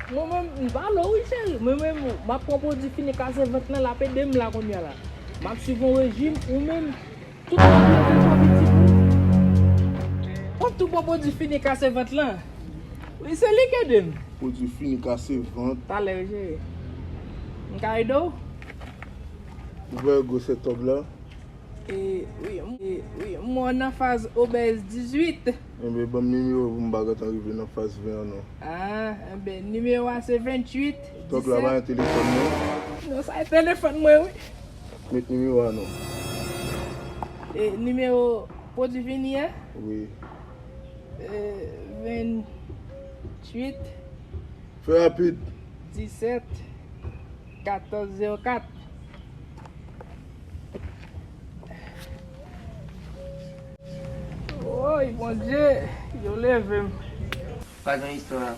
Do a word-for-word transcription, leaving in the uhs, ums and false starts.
Mwen menm, m pale w wi, cheri. Mwen menm, m ap pran pwodui fini kase vant lan, l ap ede m la kounye a la. M ap swiv yon rejim, ou menm, tout pwodui yo vin fò pitit ou. W ap tou pran pwodui fini kase vant lan. Wi, se li k ede m. Pwodui fini kase vant. Talè wi, cheri. M ka ede w? Ou wè gwosè tòg la? E, wi, m, e, wi, m wè w nan faz obèz dizuit. Enben, ban m nimewo pou m pa gentan rive nan faz ven an, non. Ah, enben, nimewo a se venntuit, disèt. Tòg la pa gen telefòn, non? Non, sa e telefòn mwen, wi. Met nimewo a, non. E, nimewo pwodui fini an? Wi. E, venntuit. Fè rapid. Disèt, katòz, zewo kat. Woy, Bondye, yo leve m. Pa gen istwa.